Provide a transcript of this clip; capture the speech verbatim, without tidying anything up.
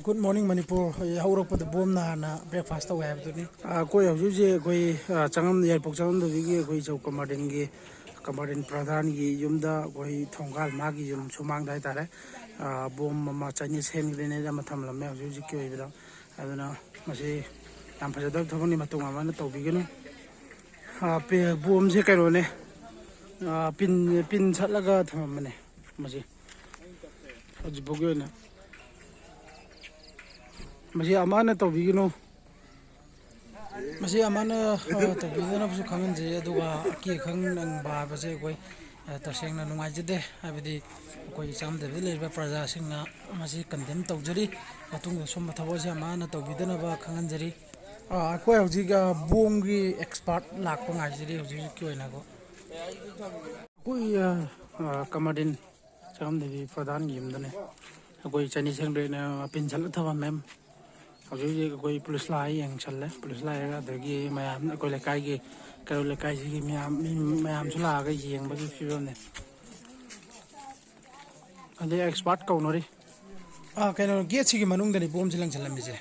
Good morning Manipur. ꯍꯧꯔꯛꯄꯗ ꯕꯣꯝꯅ ꯍꯥꯟꯅ breakfast ꯇꯧꯋꯦ ꯍꯥꯏꯕꯗꯨꯅꯤ꯫ ꯑꯩꯈꯣꯏ ꯍꯧꯖꯤꯛ ꯍꯧꯖꯤꯛ ꯑꯩꯈꯣꯏ, ꯑ, ꯆꯪꯉꯝ-, ꯌꯥꯏꯔꯤꯄꯣꯛ ꯆꯪꯉꯝꯗꯕꯤꯒꯤ ꯑꯩꯈꯣꯏ ꯆꯧ ꯀꯃꯥꯔꯗꯤꯟꯒꯤ, ꯀꯃꯥꯔꯗꯤꯟ ꯄ꯭ꯔꯙꯥꯟꯒꯤ ꯌꯨꯝꯗ ꯑꯩꯈꯣꯏ ꯊꯣꯡꯒꯥꯜ ꯃꯥꯒꯤ ꯌꯨꯝ ꯁꯨꯃꯥꯡꯗ ꯍꯥꯏꯇꯥꯔꯦ, ꯑ, ꯕꯣꯝ ꯑꯃ, Chinese hand grenade ꯑꯃ ꯊꯝꯂꯝꯃꯦ ꯍꯧꯖꯤꯛ ꯍꯧꯖꯤꯛꯀꯤ ꯑꯣꯏꯕꯗ꯫ ꯑꯗꯨꯅ ꯃꯁꯤ ꯌꯥꯝ ꯐꯖꯗꯕ ꯊꯕꯛꯅꯤ, ꯃꯇꯨꯡ ꯑꯃ ꯇꯧꯕꯤꯒꯅꯨ꯫ ꯑ, ꯄꯦ-, ꯕꯣꯝꯁꯦ ꯀꯩꯅꯣꯅꯦ, ꯑ, ꯄꯤꯟ, ꯄꯤꯟ ꯁꯠꯂꯒ ꯊꯝꯃꯝꯕꯅꯦ ꯃꯁꯤ꯫ ꯍꯧꯖꯤꯛ ꯐꯥꯎꯒꯤ ꯑꯣꯏꯅ ꯃꯁꯤ ꯑꯃꯅ ꯇꯧꯕꯤꯒꯅꯨ꯫ ꯃꯁꯤ ꯑꯃꯅ, ꯑ, ꯇꯧꯕꯤꯗꯅꯕꯁꯨ ꯈꯪꯍꯟꯖꯔꯤ꯫ ꯑꯗꯨꯒ ꯑꯀꯤ ꯑꯈꯪ ꯅꯪꯕ ꯍꯥꯏꯕꯁꯦ ꯑꯩꯈꯣꯏ, ꯑ, ꯇꯁꯦꯡꯅ ꯅꯨꯡꯉꯥꯏꯖꯗꯦ꯫ ꯍꯥꯏꯕꯗꯤ ꯑꯩꯈꯣꯏ ꯆꯥꯝꯗꯕꯤꯗ ꯂꯩꯔꯤꯕ ꯄ꯭ꯔꯖꯥꯁꯤꯡꯅ ꯃꯁꯤ condemn ꯇꯧꯖꯔꯤ꯫ ꯃꯇꯨꯡꯗ ꯁꯨꯝꯕ ꯊꯕꯛ ꯑꯁꯤ ꯑꯃ ꯍꯟꯅ ꯇꯧꯕꯤꯗꯅꯕ ꯈꯪꯍꯟꯖꯔꯤ꯫ ꯑ, ꯑꯩꯈꯣꯏ ꯍꯧꯖꯤꯛ, ꯑ, ꯕꯣꯝꯒꯤ expert ꯂꯥꯛꯄ ꯉꯥꯏꯖꯔꯤ ꯍꯧꯖꯤꯛ ꯍꯧꯖꯤꯛꯀꯤ ꯑꯣꯏꯅꯀꯣ꯫ ꯑꯩꯈꯣꯏ, ꯑ, ꯑ, ꯀꯃꯔꯗꯤꯟ ꯆꯥꯝꯗꯕꯤ ꯄ꯭ꯔꯙꯥꯟꯒꯤ ꯌꯨꯝꯗꯅꯦ꯫ ꯑꯩꯈꯣꯏ Chinese hand grenade ꯄꯤꯟꯁꯤꯜꯂ ꯊꯝꯃꯝꯃꯦ꯫ ꯍꯧꯖꯤꯛ ꯍꯧꯖꯤꯛ ꯑꯩꯈꯣꯏ ꯄꯨꯂꯤꯁ ꯂꯥꯛꯑ ꯌꯦꯡꯁꯜꯂꯦ꯫ ꯄꯨꯂꯤꯁ ꯂꯥꯛꯑꯒ ꯑꯗꯒꯤ ꯃꯌꯥꯝ, ꯑꯩꯈꯣꯏ ꯂꯩꯀꯥꯏꯒꯤ, ꯀꯩꯔꯣꯜ ꯂꯩꯀꯥꯏꯁꯤꯒꯤ ꯃꯌꯥꯝ, ꯃꯤ ꯃꯌꯥꯝꯁꯨ ꯂꯥꯛꯑꯒ ꯌꯦꯡꯕꯒꯤ ꯐꯤꯕꯝꯅꯦ꯫ ꯑꯗꯩ expert ꯀꯧꯅꯔꯤ꯫ ꯑꯥ, ꯀꯩꯅꯣ, gateꯁꯤꯒꯤ ꯃꯅꯨꯡꯗꯅꯤ ꯕꯣꯝꯁꯦ ꯂꯪꯁꯤꯜꯂꯝꯃꯤꯁꯦ꯫